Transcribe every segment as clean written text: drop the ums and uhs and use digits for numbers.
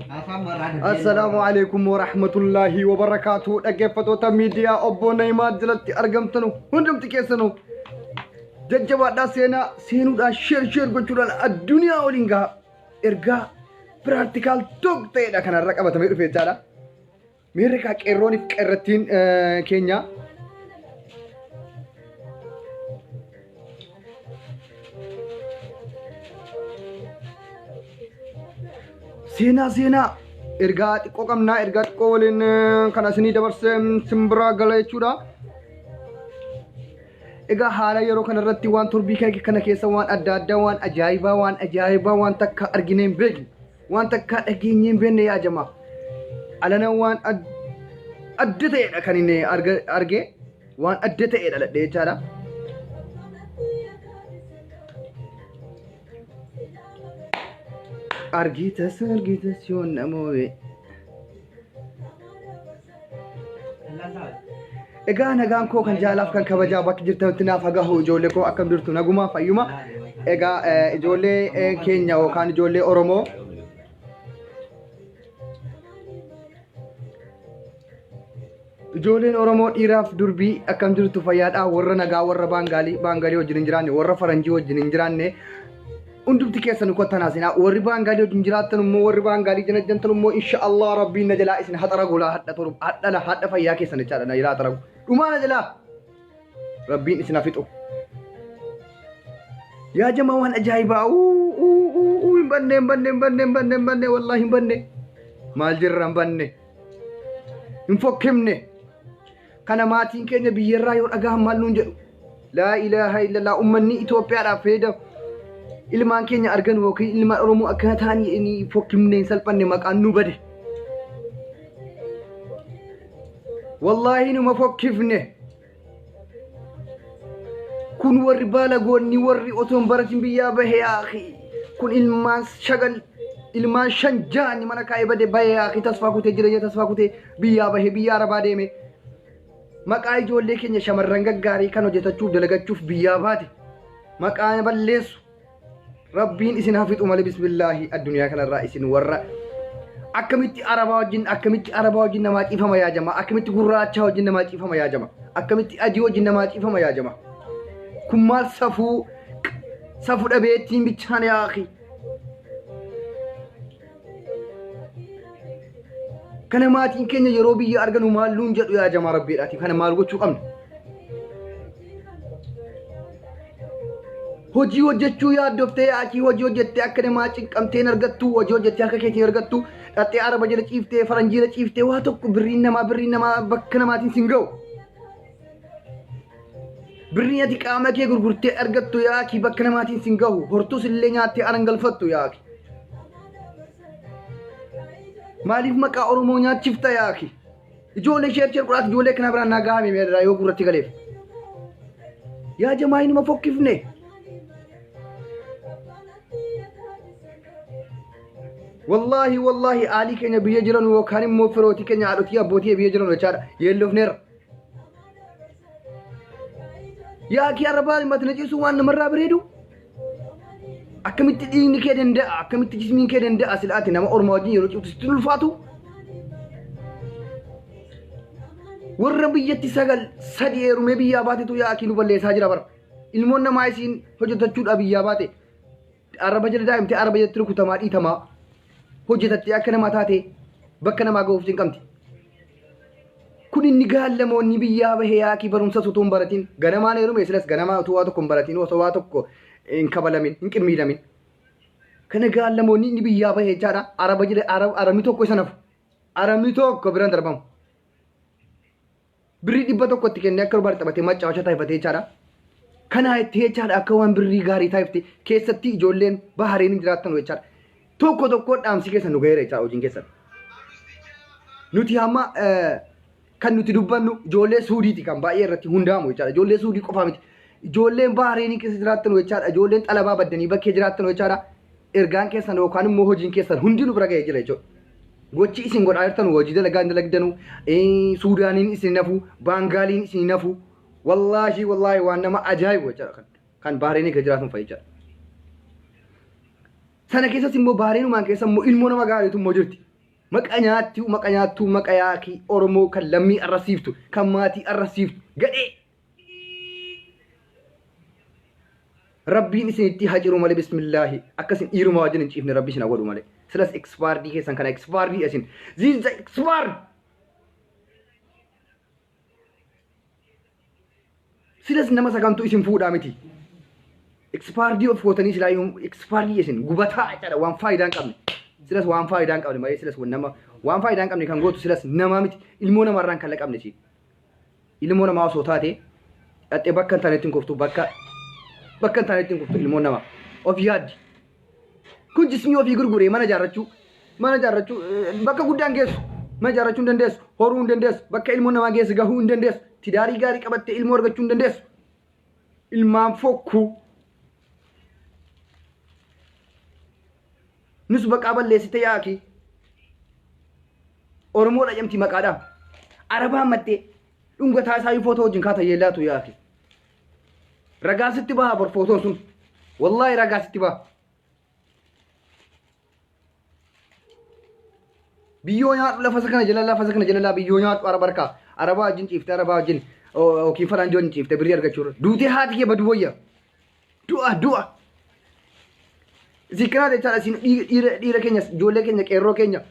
Assalaamu alaikum warahmatullaahi wabarakaatuh. Dhaggeeffattoota miidiyaa obbo Nayimaa jalatti argamtan hundumti keessanuu jajjabaadhaa seenaa seenuudhaan sheer sheer gochuudhaan addunyaa waliin gaha. Ergaa piraktikaal tokko ta'edha kanarra qabatamee dhufe jechaadha. Miirri kaa qeerrooniif qeerrattiin keenya seenaa seenaa ergaa xiqqoo qabnaa ergaa xiqqoo waliin kan isinii dabarse simbiraa gala jechuudha. Egaa haala yeroo kana irratti waan torbii kana keessa waan adda addaa waan ajaa'ibaa waan ajaa'ibaa waan takka arginee hin beekne. Waan takkaa dhageenyee hin beekne yaa jamaa. Alana waan adda ta'edha kan inni arge. Waan adda ta'e dhaladhe jechaadha. Argitas argitas yoon namoobe. Egaa nagaan koo kan jaalaaf kan kabajaa bakki jirtanitti naaf haa gahu ijoollee koo akkam jirtu naguma fayyuma. Egaa ijoollee keenya yookaan ijoollee Oromoo Ijoolleen Oromoo dhiiraaf durbii akkam jirtu fayyaadhaa warra nagaa warra baangaalii baangaalii wajjin hin jiraanne warra faranjii wajjin hin jiraanne hundumti keessan kottanaa sinaa warri baangaalii wajjin jiraattan immoo warri baangaalii janajjantan immoo insha Allah rabbiin na jalaa isin haxara golaa hadha torba hadha la hadha fayyaa keessan jechaadha na jalaa haxaragu dhumaa na jalaa rabbiin isin hafixu. Yaa jamaa waan ajaa'ibaa uu uu uu uu hin banne hin banne hin banne hin banne hin banne wallaahi hin banne maal jirra hin banne. Hin fokkifne. Kana maatiin keenya biyyarraa yoo dhagahan maal nuun jedhu? Laa ilaaha illallah ummanni Itoophiyaadhaaf fayyada ilmaan keenya argan yookiin ilmaan Oromoo akkana ta'anii inni fokkifne hin salphanne maqaan nu bade. Wallaahi numa fokkifne. Kun warri baalagoonni warri otoo hin baratin biyyaa bahe yaa akhi. Kun ilmaan shagal ilmaan shan ja'ani mana kaa'ee bade bahe yaa akhi tasfaa kutee jireenya tasfaa kutee biyyaa bahe biyya arabaa deeme. Maqaa ijoollee keenya shamarran gaggaarii kan hojjetachuuf dalagachuuf biyyaa baate maqaa balleessu. Rabbiin isin haa fixu malee bismillaahi addunyaa kanarraa isin warra akkamitti arabaa wajjin akkamitti arabaa wajjin namaa ciifama yaa jamaa akkamitti gurraachaa wajjin namaa ciifama yaa jamaa akkamitti adii wajjin namaa ciifama yaa jamaa kun maal safuu safuu dhabeettiin bichaan yaa akhi kana maatiin keenya yeroo biyya arganu maal nuun jedhu yaa jamaa rabbiidhaati kana maal gochuu qabna Hojii hojjechuu yaaddoftee yaakii hojii hojjettee akka namaa cinqamtee hin argattu hojii hojjettee harka keetiin argattu dhattee araba jala ciiftee faranjii jala ciiftee waa tokko birriin namaa birriin namaa bakka namaatiin sin ga'u. Birriin ati qaama kee gurgurtee argattu yaakii bakka namaatiin sin gahu hortuus illee nyaattee arangalfattu yaakii. Maaliif maqaa Oromoo nyaachifta yaakii? Ijoollee sheer sheer godhaati ijoollee kana biraan naa gahamee meerraa yoo gurratti galeef. Yaa jamaa inuma fokkifne. Wallaahi wallaahi aalii keenya biyya jiran yookaan immoo firootii keenya haadhotii abbootii biyya jiran jechaadha yeellofneerra. Yaa kee arrabaa matina ciisuu waan namarraa bareedu. Akkamitti dhiigni kee danda'a? Akkamitti jismiin kee danda'a? Silaati nama ormaa wajjin yeroo ciiftu sitti hin ulfaatu. Warra biyyatti sagal sadi heerumee biyyaa baatetu yaa akii nu balleessaa jira bara. Ilmoon namaa isiin hojjetachuudhaa biyyaa baate. Arraba jala daa'imtee arraba jalatti rukutamaa dhiitamaa hojjetattee akka namaa taatee bakka namaa ga'uuf cinqamti. Kun inni gaallamoonni biyyaa bahee yaakii barumsa utuu hin baratin ganamaan heerume silas ganamaa utuu waa tokko hin baratin osoo waa tokko hin kabalamin hin qimmiidamin. Kana gaallamoonni inni biyyaa bahee jechaadha araba jira arabni tokko isa nafu arabni tokko biraan darbamu. Birrii 100 itti kennee akka barbaade taphatee maccaawasha taayifatee jechaadha. Kanaa itti jechaadha akka waan birrii gaarii taayifte keessatti ijoolleen bahareen hin jiraattan jechaadha. Tokko tokko dhaamsi keessan nu gaheera jechaadha hojiin keessan. Nuti hamma kan nuti dubbannu ijoollee Suudiiti kan baay'ee irratti hundaa'amu jechaadha. Ijoollee Suudii qofaa miti. Ijoolleen Bahareenii keessa jiraattan jechaadha. Ijoolleen xalabaa baddanii bakkee jiraattan jechaadha. Ergaan keessan yookaan immoo hojiin keessan hundi nu bira ga'ee jira jechuudha. Gochi isin godhaa jirtan hojii dalagaa hin dalagdanu, Suudaaniin isin hin hafu, Baangaaliin isin hin hafu. Wallaahi wallaahi waan nama ajaa'ibu jechaadha kan kan Bahareenii keessa jiraatan fa'i jechaadha. Sana keessas immoo Bahareenumaan keessa immoo ilmoo nama gaariitu immoo jirti. Maqa nyaattuu maqa nyaattuu maqa yaakii Oromoo kan lammii arrasiiftu kan maatii arrasiiftu gadhee. Rabbiin isinitti haa ciru malee bismillaahi akka isin dhiiruma wajjin hin ciifne rabbi isin haa godhu malee. Silas expired keessan kana expired isin. This is the expired. Silas nama sakamtu isin fuudhaa miti. Expired of gootanii silaa expired isin gubataa jechaadha waan faayidaa hin qabne. Silas waan faayidaa hin qabne malee silas nama waan faayidaa hin qabne kan gootu silas namaa miti ilmoo namarraan kan laqabne siin. Ilmoo namaa osoo taate dhaxxee bakka hin taanetti hin kuftu bakka bakka hin taanetti hin kuftu ilmoon namaa. Of yaaddi. Kun jismii ofii gurguree mana ijaarrachuu mana ijaarrachuu bakka guddaan geessu mana ijaarrachuu hin dandeessu horuu hin dandeessu bakka ilmoon namaa geessu gahuu hin dandeessu tidaarii gaarii qabattee ilmoo argachuu hin dandeessu. Ilmaan fokkuu. Nus baqaa balleessite yaaki. Oromoo dhajamti maqaadhaa. Arabaa mattee dhungataa isaa footoo wajjin kaata yeellaatu yaaki. Ragaa sitti baha bor footoon sun. Wallaahi ragaa sitti baha. Biyyoo nyaadhu lafa isa kana jala lafa isa kana jala laa biyyoo nyaadhu araba harkaa. Arabaa wajjin ciiftee arabaa wajjin yookiin faranjii wajjin ciiftee birrii argachuu irra. Duutee haati kee baduu wayya. Du'a du'a. Isin kanaa jechaadha isin dhiira dhiira keenya ijoollee keenya qeerroo keenya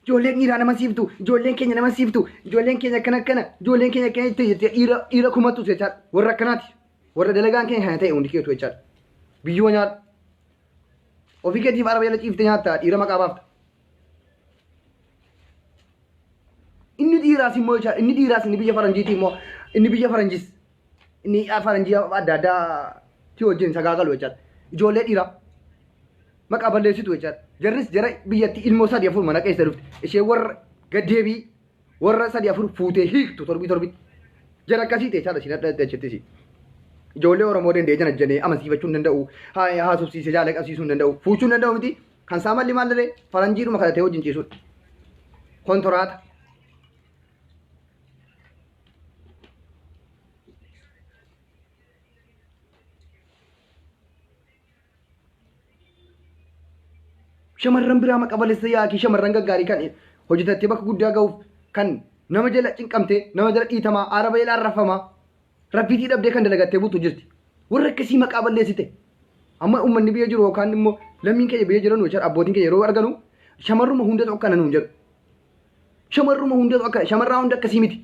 ijoolleen dhiiraa nama siiftu ijoolleen keenya nama siiftu ijoolleen keenya akkana akkana ijoolleen keenya akkana jettee jettee dhiira dhiira kumattu jechaadha warra akkanaati warra dalagaan keenya kana ta'e hundi keetu jechaadha biyyoo nyaadhu ofii keetiif araba jala ciiftee nyaatta dhiira maqaa baafta. Inni dhiiraas immoo jechaadha inni dhiiraas inni biyya faranjiiti immoo inni biyya faranjiis inni faranjii adda addaa ti wajjin sagaagalu jechaadha. Ijoollee dhiiraa maqaa balleessitu jechaadha. Jarris jara biyyatti ilmoo sadii afur mana keessa dhufte. Ishee warra gaddeebii warra sadii afur fuutee hiiktu torbii torbitti. Jara akkasii ta'e jechaadha isheen adda achittisi. Ijoollee Oromoo danda'ee jana janee amansiifachuu hin danda'u. Haasofsiisee jaala qabsiisuu hin danda'u. Fuuchuu hin danda'u miti. Kan isaa malli maal diree faranjiidhuma kadhatee wajjin ciisudha. Kontoraata. Shamarran biraa maqa balleessa yaakii shamarran gaggaarii kan hojjetattee bakka guddaa ga'uuf kan nama jala cinqamtee nama jala dhiitamaa araba jala arrafamaa rabbiitii dhabdee kan dalagattee bultu jirti. Warra akkasii maqaa balleessite. Amma uummanni biyya jiru yookaan immoo lammiin keenya biyya jiran jechuudha abbootiin keenya yeroo arganu shamarruma hundatu akkana nuun jedhu. Shamarruma hundatu akkana shamarraa hunda akkasii miti.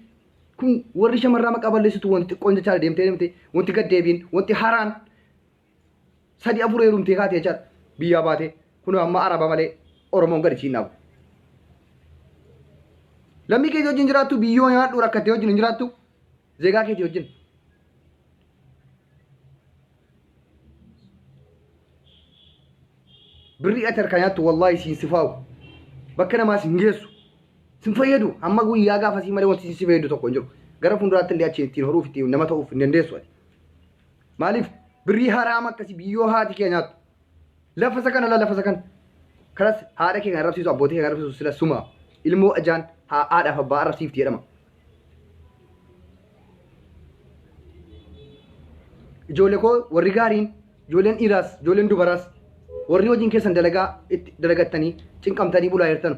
Kun warri shamarraa maqaa balleessitu wanti xiqqoon jechaadha deemtee deemtee wanti gaddeebiin wanti haraan sadi afur heerumtee kaatee jechaadha biyyaa baatee kun amma araba malee oromoon gadi siin dhaabu. Lammii keetii wajjin jiraattu biyyoo nyaadhu rakkattee wajjin hin jiraattu zeegaa keetii wajjin. Birrii ati harkaa nyaattu wallaahi siin sifaa'u bakka namaa sin geessu sin fayyadu hamma guyyaa gaafasii malee wanti si fayyadu tokko hin jiru. Gara fuulduraatti illee achi ittiin horuuf ittiin nama ta'uuf hin dandeessu ati. Maaliif birrii haraama akkasii biyyoo haati kee nyaattu. Lafa isa kana lafa isa kana. Kanas haadha kee kan arrabsiisu abbootii kee kan arrabsiisu sila suma ilmoo ajaan haadhaaf abbaa arrabsiifti jedhama. Ijoollee koo warri gaariin ijoolleen dhiiraas ijoolleen dubaraas warri hojiin keessan dalagaa itti dalagattanii cinqamtanii bulaa jirtan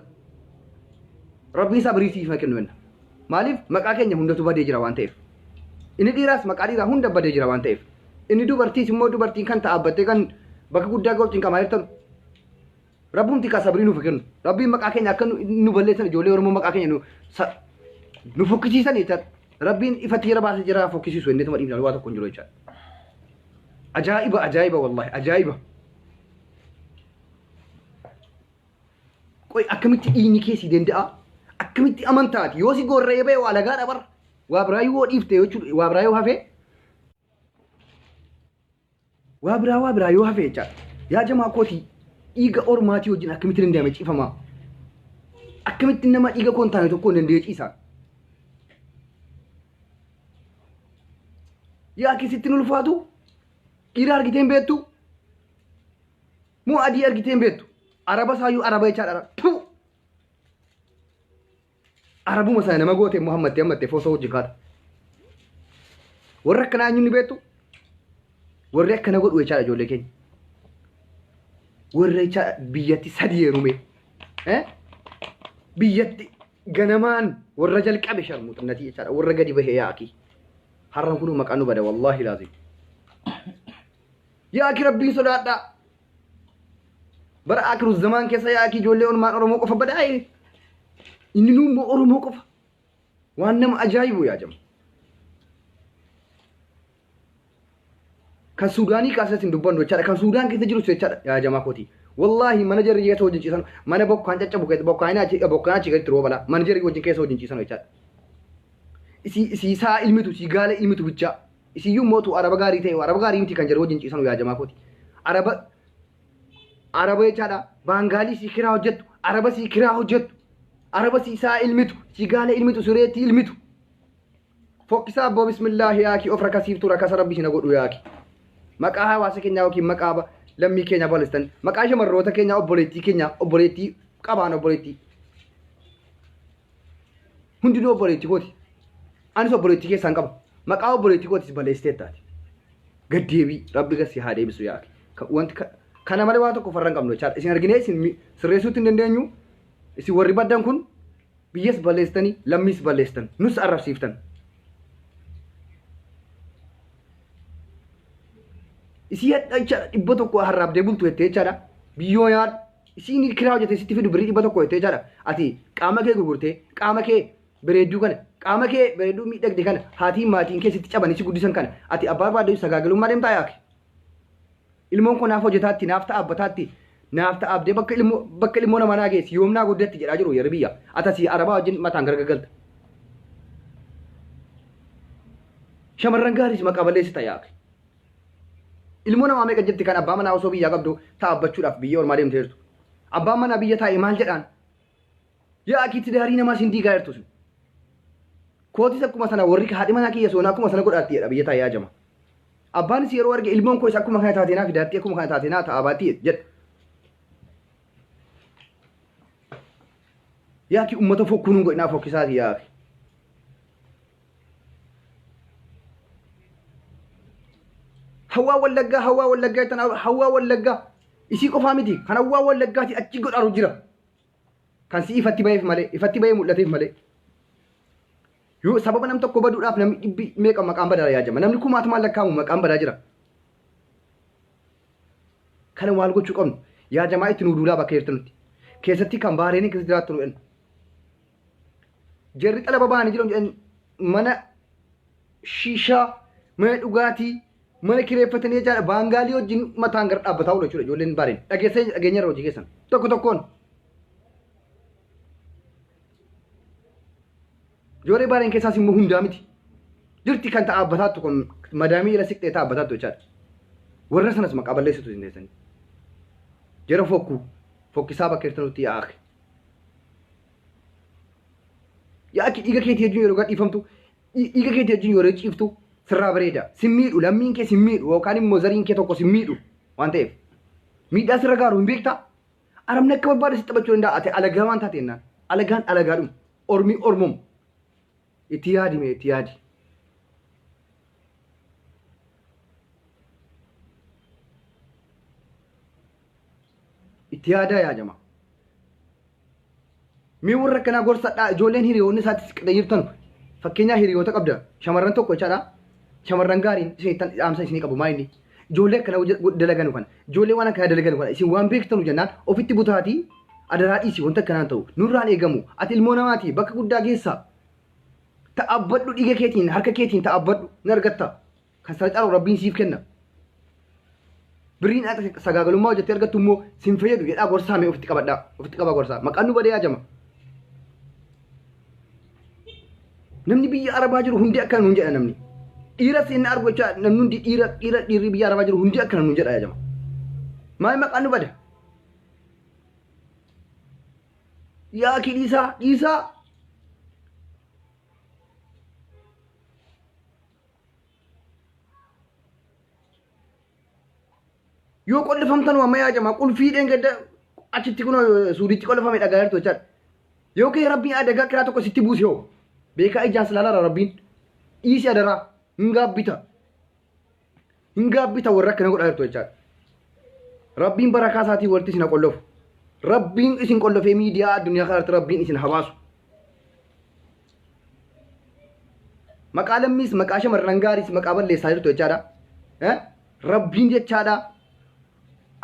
rabbiin isaa birii siif haa kennu jenna. Maaliif maqaa keenya hundatu badee jira waan ta'eef. Inni dhiiraas maqaa dhiiraa hunda badee jira waan ta'eef. Inni dubartiis immoo dubartiin kan ta'abbattee kan bakka guddaa ga'u cinqamaa jirtan Rabbumti kaa sabrii nuuf kennu. Rabbiin maqaa keenya akka nu balleessan ijoollee Oromoo maqaa keenya nu fokkisiisan jechaadha. Rabbiin ifatti jara baasee jara fokkisiisu inni tuma dhiifna waa tokko hin jiru jechaadha. Ajaa'iba ajaa'iba wallahi ajaa'iba. Qoy akkamitti dhiigni kee si danda'a? Akkamitti amantaati? Yoo si gorra'ee ba'e waa lagaadha bara. Waa biraa yoo dhiifte jechuudha waa biraa yoo hafe Waa biraa waa biraa yoo hafe jechaadha. Yaa jamaa kootii dhiiga ormaatii wajjin akkamitti danda'ame ciifamaa? Akkamitti nama dhiiga koo hin taane tokko hin danda'e ciisaa? Yaa keessatti hin ulfaatu? Dhiira argitee hin beektu? Moo adii argitee hin beektu? Araba isaayyuu araba jechaadha. Tuu! Arabuma sana nama goote immoo hammattee hammattee foosoo wajjin kaata. Warri akkanaa eenyuun ni beektu? Warri akkana godhu jechaadha ijoollee keenya. Warri jecha biyyatti sadi heerume. Eh? Biyyatti ganamaan warra jalqabe sharmuxinnatii jechaadha. Warra gadi bahee yaa'aki. Har'aan kunuu maqaan nu bada wallaahi laazim. Yaa'aki rabbiin sodaadhaa. Bara akiru zamaan keessa yaa'aki ijoollee ormaan Oromoo qofa badaa'e. Inni nuu immoo Oromoo qofa. Waan nama ajaa'ibu yaa jama. Kan Suudaanii kaasee isin dubbannu jechaadha. Kan Suudaan keessa jirus jechaadha yaa jamaa kooti. Wallaahi mana jarri keessa wajjin ciisan mana bokkaan caccabu keessa bokkaan achi bokkaan achi gaditti rooba laa mana jarri wajjin keessa wajjin ciisan jechaadha. Isii isii saa ilmitu isii gaala ilmitu bichaa. Isiyyuu mootu araba gaarii ta'e araba gaarii miti kan jarri wajjin ciisan yaa jamaa kooti. Araba araba jechaadha baangaalii sii kiraa hojjettu araba sii kiraa hojjettu araba sii saa ilmitu sii gaala ilmitu sireetti ilmitu. Fokkisaa abboo bismillaahi yaaki of rakasiiftu rakasa rabbi isin godhu yaaki. Maqaa hawaasa keenyaa yookiin maqaa lammii keenyaa balleessitan maqaa shamarroota keenyaa obboleettii keenyaa obboleettii qabaan obboleettii. Hundinuu obboleettii kooti. Anis obboleettii keessaan qaba. Maqaa obboleettii kootis balleessitee taate. Gaddeebii rabbi gasi haa deebisu yaaki. Wanti kana malee waan tokko farra hin qabnu jechaadha. Isin arginee isin sirreessuutti hin dandeenyu. Isin warri baddan kun Biyyas balleessitanii, lammiis balleessitan, nus arrabsiiftan. Isii hadha jechaadha 100 harraabdee bultu jettee jechaadha. Biyyoo nyaadhu. Isiin kiraa hojjetee sitti fidu birrii 100 jettee jechaadha. Ati qaama kee gurgurtee, qaama kee bareedduu kana, qaama kee bareedduu miidhagde kana, haatiin maatiin kee sitti cabanii si guddisan kana, ati abbaa barbaadde sagaagalummaa deemtaa yaake. Ilmoon koo naaf hojjetaatti, naaf ta'abbataatti, naaf ta'abdee bakka ilmoo bakka ilmoo namaa naa geessi yoom naa guddatti jedhaa jiru yerri biyya. Atasii arabaa wajjin mataan gargagalta. Shamarran gaariis maqaa balleessita yaake. Ilmoo namaa meeqa jirti kan abbaa manaa osoo biyyaa qabdu ta'abbachuudhaaf biyya ormaa deemtee jirtu. Abbaan manaa biyya taa'e maal jedhaan? Yaa akii tidaarii namaa sin diigaa jirtu sun. Kootis akkuma sana warri haadhi manaa kiyya soonaa akkuma sana godhaatti jedha biyya taa'e yaajama. Abbaanis yeroo arge ilmoon koo isa akkuma kana taatee naa fidaatti akkuma kana taatee naa ta'a baatti jedha. Yaaki ummata fokkuu nun godhinaa fokkisaati yaaki. Hawwaa Wallaggaa hawwaa Wallaggaa jettan hawwaa Wallaggaa isii qofaa miti kan hawwaa Wallaggaati achi godhaaru jira. Kan si ifatti baheef malee ifatti bahee mul'ateef malee. Yoo sababa nam tokko baduudhaaf namni dhibbi meeqa maqaan badaa yaajama. Namni kumaatamaan lakkaa'amu maqaan badaa jira. Kana maal gochuu qabnu? Yaa jamaa itti nuu duulaa bakka jirtanutti. Keessatti kan baareenii keessa jiraattu nu jedhan. Jarri xalaba bahanii jiran jedhan mana shiishaa, mana dhugaatii, mana kireeffatanii jechaadha baangaalii wajjin mataan gara dhaabbataa oolu jechuudha ijoolleen baareen. Dhageessee dhageenyarra hojii keessan. Tokko tokkoon. Ijoollee baareen keessaas immoo hundaa miti. Jirti kan ta'aabbataattu kun madaamii jala siqxee ta'aabbataattu jechaadha. Warra sanas maqaa balleessitu isin teessanii. Jara fokkuu fokkisaa bakka jirtanutti yaa'aake. Yaa'aki dhiiga keetii wajjin yeroo gadhiifamtu dhiiga keetii wajjin yeroo ciiftu sirraa bareeda. Sin miidhu lammiin kee sin miidhu yookaan immoo zariin kee tokko sin miidhu waan ta'eef. Miidhaa sirra gaaru hin beektaa? Arabni akka barbaade si taphachuu danda'a. Ati alagaa waan taate jennaan. Alagaan alagaadhuma. Ormi ormuma. Itti yaadi mee itti yaadi. Itti yaadaa yaa jamaa. Mee warra akkanaa gorsadhaa ijoolleen hiriyoonni isaatti siqatee jirtan fakkeenyaa hiriyoota qabda shamarran tokko jechaadha shamarran gaariin isin ittan dhaamsa isinii qabu maa inni ijoollee akkana dalaganu kana ijoollee waan akkanaa dalaganu kana isin waan beektanu jennaan ofitti butaatii adaraa dhiisi wanta akkanaan ta'u nurraan eegamu ati ilmoo namaati bakka guddaa geessa ta'abbadhu dhiiga keetiin harka keetiin ta'abbadhu ni argatta kan sana caalu rabbiin siif kenna. Birriin akka sagaagalummaa hojjettee argattu immoo sin fayyadu jedhaa gorsaa mee ofitti qabadhaa. Ofitti qabaa gorsaa. Maqaan nu badee ajama. Namni biyya Arabaa jiru hundi akkana nuun jedha namni. Dhiiras inni argu jecha namni hundi dhiira dhiira dhiirri biyya Arabaa jiru hundi akkana nuun jedha ajama. Maal maqaan nu bada? Yaa kii dhiisaa dhiisaa. Yoo qollifamtan amma yaa jamaa qulfii dheengadda achitti kun suudiitti qollifame dhagaa jirtu jechaadha. Yoo kee rabbiin adagaa kiraa tokko sitti buuse hoo beekaa ijaan si ilaalara rabbiin dhiisi adaraa hin gaabbita hin gaabbita warra akkana godhaa jirtu jechaadha. Rabbiin barakaa isaatii walitti isin haa qollofu. Rabbiin isin qollofee miidiyaa addunyaa kanarratti rabbiin isin habaasu. Maqaa lammiis maqaa shamarran gaariis maqaa balleessaa jirtu jechaadha. Eh? Rabbiin jechaadha.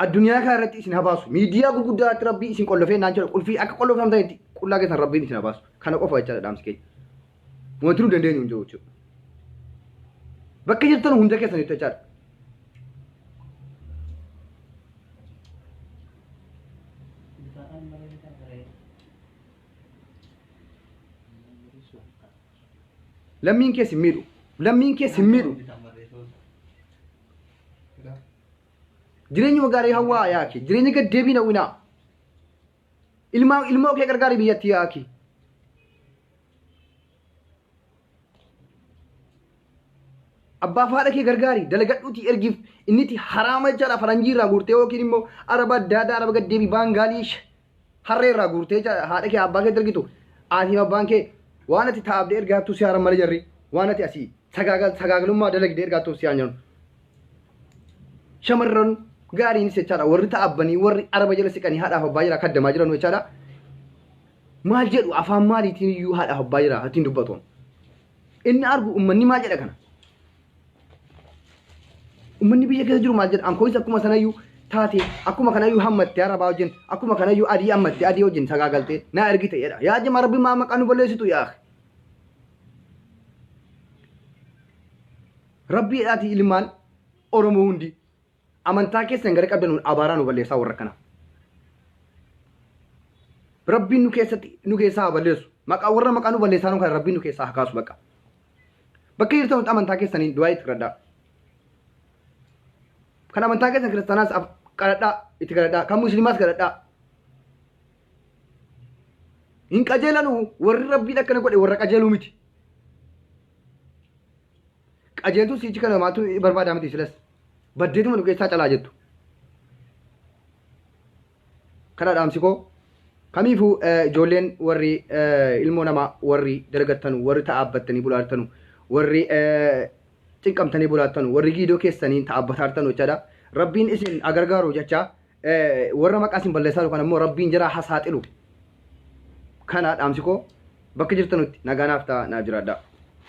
Addunyaa kana irratti isin habaasu. Miidiyaa gurguddaa irratti rabbiin isin qollofee naan jedhu qulfii akka qollofamtanitti qullaa keessan rabbiin isin habaasu. Kana qofa jechaadha dhaamsi keenya. Wanti nu dandeenyu hin jiru jechuudha. Bakka jirtan hunda keessanitti jechaadha. Lammiin kees hin miidhu. Lammiin kees hin miidhu. Jireenyuma gaarii hawwaa yaaki. Jireenya gad deebiin hawwinaa. Ilmaa ilmoo kee gargaari biyyatti yaaki. Abbaa fi haadha kee gargaari dalagadhuutii ergiif inniti haraama jechaadha faranjii irraa guurtee yookiin immoo araba adda addaa araba gaddeebii baangaalii harree irraa guurtee jechaadha haadha kee abbaa kee ergitu haati abbaan kee waan ati taa'abdee ergaattuu si haaran malee jarri waan ati asii sagaagalummaa dalagdee ergaattuu si haan jiran. Shamarran gaariinis jechaadha warri ta'abbanii warri araba jala siqanii haadhaaf abbaa jala kaddamaa jiran jechaadha. Maal jedhu afaan maaliitiin iyyuu haadhaaf abbaa jala ittiin dubbatu. Inni argu ummanni maal jedha kana? Ummanni biyya keessa jiru maal jedha? Ankooyis akkuma sanayyuu taate akkuma kanayyuu hammattee arabaa wajjin akkuma kanayyuu adii hammattee adii wajjin sagaagaltee naa ergite jedha. Yaa jama rabbi maa maqaa nu balleessitu yaa. Rabbiidhaati ilmaan Oromoo hundi amantaa keessan gara qabdanuun abaaraa nu balleessaa warra kana. Rabbiin nu keessatti nu keessaa haa balleessu. Maqaa warra maqaa nu balleessaa nu kana rabbiin nu keessaa haa kaasu bakka. Bakka jirtan amantaa keessaniin du'aa itti kadhadhaa. Kan amantaa keessan kiristaanaas kadhadhaa itti kadhadhaa. Kan musliimaas kadhadhaa. Hin qajeelanu warri rabbiin akkana godhe warra qajeeluu miti. Qajeeltuu siichi kana maaltu barbaadaa miti silas. Baddeetuma nu keessaa calaa jettu. Kana dhaamsi koo kamiifuu ijoolleen warri ilmoo namaa warri dalagattanu warri ta'aabbattanii bulaattanu warri cinqamtanii bulaattanu warri giidoo keessaniin ta'aabbataartanu jechaadha. Rabbiin isin agargaaru jecha warra maqaa isin balleessaa jiru kana immoo rabbiin jara haa saaxilu. Kana dhaamsi koo bakka jirtanutti nagaa naaf ta'a naaf jiraadhaa.